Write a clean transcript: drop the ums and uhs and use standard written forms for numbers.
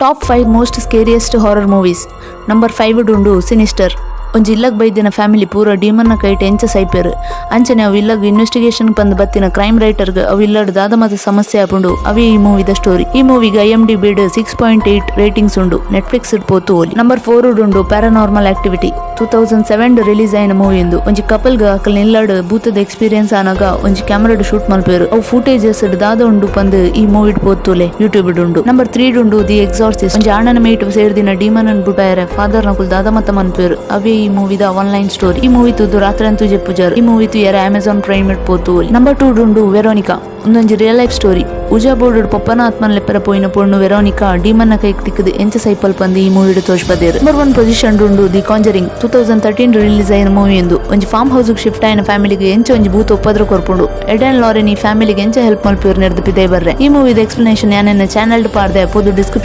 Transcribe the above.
Top 5 most scariest horror movies. Number 5 ಉಂಡು ಸಿನಿಸ್ಟರ್. ಒಂಜಿ ಇಲ್ಲಗ್ ಬೈದಿನ ಫ್ಯಾಮಿಲಿ ಪೂರ ಡೀಮನ್ನ ಕೈಟ್ ಎಂಚ ಸೈಪೆರ್, ಅಂಚನೆ ಅವು ಇಲ್ಲಗ್ ಇನ್ವೆಸ್ಟಿಗೇಷನ್ ಪಂದ್ ಬತ್ತಿನ ಕ್ರೈಮ್ ರೈಟರ್ಗ್ ಅವು ಇಲ್ಲಡ್ ದಾದ ಮತ ಸಮಸ್ಯೆ ಆಪುಂಡು, ಅವೇ ಈ ಮೂವಿದ ಸ್ಟೋರಿ. ಈ ಮೂವಿಗ್ ಐಎಂಡಿಬಿ 6.8 ರೇಟಿಂಗ್ಸ್ ಉಂಡು. ನೆಟ್ಫ್ಲಿಕ್ಸ್ ಪೋತು ಓಲಿ. ನಂಬರ್ 4 ಉಂಡು ಪ್ಯಾರಾನಾರ್ಮಲ್ ಆಕ್ಟಿವಿಟಿ. 2007 ರಿಲೀಸ್ ಆಯಿನ ಮೂವಿ ಉಂದು. ಒಂಜಿ ಕಪಲ್ ಗ್ ಅಕಲ್ ಇಲ್ಲಡ್ ಭೂತದ ಎಕ್ಸ್ಪೀರಿಯನ್ಸ್ ಆನಗ ಒಂಜಿ ಕ್ಯಾಮರಾಡ್ ಶೂಟ್ ಮಲ್ಪೆರು. ಅವು ಫುಟೇಜಸ್ ದಾದ ಉಂಡು ಪಂದ್ ಈ ಮೂವಿಡ್ ಪೋತುಲೆ, ಯೂಟ್ಯೂಬ್ ಉಂಡು. ನಂಬರ್ 3 ಉಂಡು the ಎಕ್ಸಾರ್ಸಿಸ್ಟ್. ಒಂಜಿ ಆಣನ ಮೇಟ್ ಸೇರ್ದಿನ ಡೀಮನ್ ಅನ್ ಬುಟಾಯರೆ ಫಾದರ್ ನಕುಲ್ ದಾದ ಮತ ಮನ್ಪೇರು, ಅವೇ ಈ ಮೂವಿದ ಆನ್ಲೈನ್ ಸ್ಟೋರಿ. ಈ ಮೂವಿ ತೂದು ರಾತ್ರಿ ಅಂತೂ ಜೆಪ್ಪುಜಾರು. ಈ ಮೂವಿ ತೂಯರೆ ಅಮೆಝಾನ್ ಪ್ರೈಮ್ ಪೋತು. ನಂಬರ್ 2 ಉಂಡು ವೆರೋನಿಕಾ. ಉಂದೊಂಜಿ ರಿಯಲ್ ಲೈಫ್ ಸ್ಟೋರಿ. ಉಜಾ ಬೋರ್ಡ್ ಪೊಪ್ಪನ ಆತ್ಮನ್ ಲೆಪ್ಪರ ಪೋಯಿನ ಪೊಣ್ಣು ವೆರೋನಿಕಾ ಡೀಮನ್ನ ಕೈಕ್ ತಿಕ್ಕದು ಎಂಚ ಸೈಪಲ್ ಪಂದ್ ಈ ಮೂವಿಡ್ ತೋಜ್ಪದೇರು. ನಂಬರ್ 1 ಪೊಸಿಷನ್ ಉಂಡು the Conjuring. 2013 release ಆಯಿನ ಮೂವಿ ಎಂದು. ಒಂಜಿ ಫಾರ್ಮ್ ಹೌಸ್ ಶಿಫ್ಟ್ ಆಯಿನ ಫ್ಯಾಮಿಲಿಗೆ ಎಂಚ ಒಂಜಿ ಭೂತ ಉಪದ್ರ ಕೊರ್ಪುಂಡು, ಎಡ್ ಅಂಡ್ ಲಾರೆನ್ ಈ ಫ್ಯಾಮಿಲಿಗೆ ಎಂಚ ಹೆಲ್ಪ್ ಮಲ್ಪಿಯರ್ ನೆರ್ದು ಪಿದೈ ಬರ್ರೆ. ಈ ಮೂವಿದ ಎಕ್ಸ್ಪ್ಲನೇಷನ್ ಯಾನೆನ್ನ ಚಾನೆಲ್ ಪಾರ್ದೆ, ಪೋದು ಡಿಸ್ಕ್ರಿಪ್ಷನ್.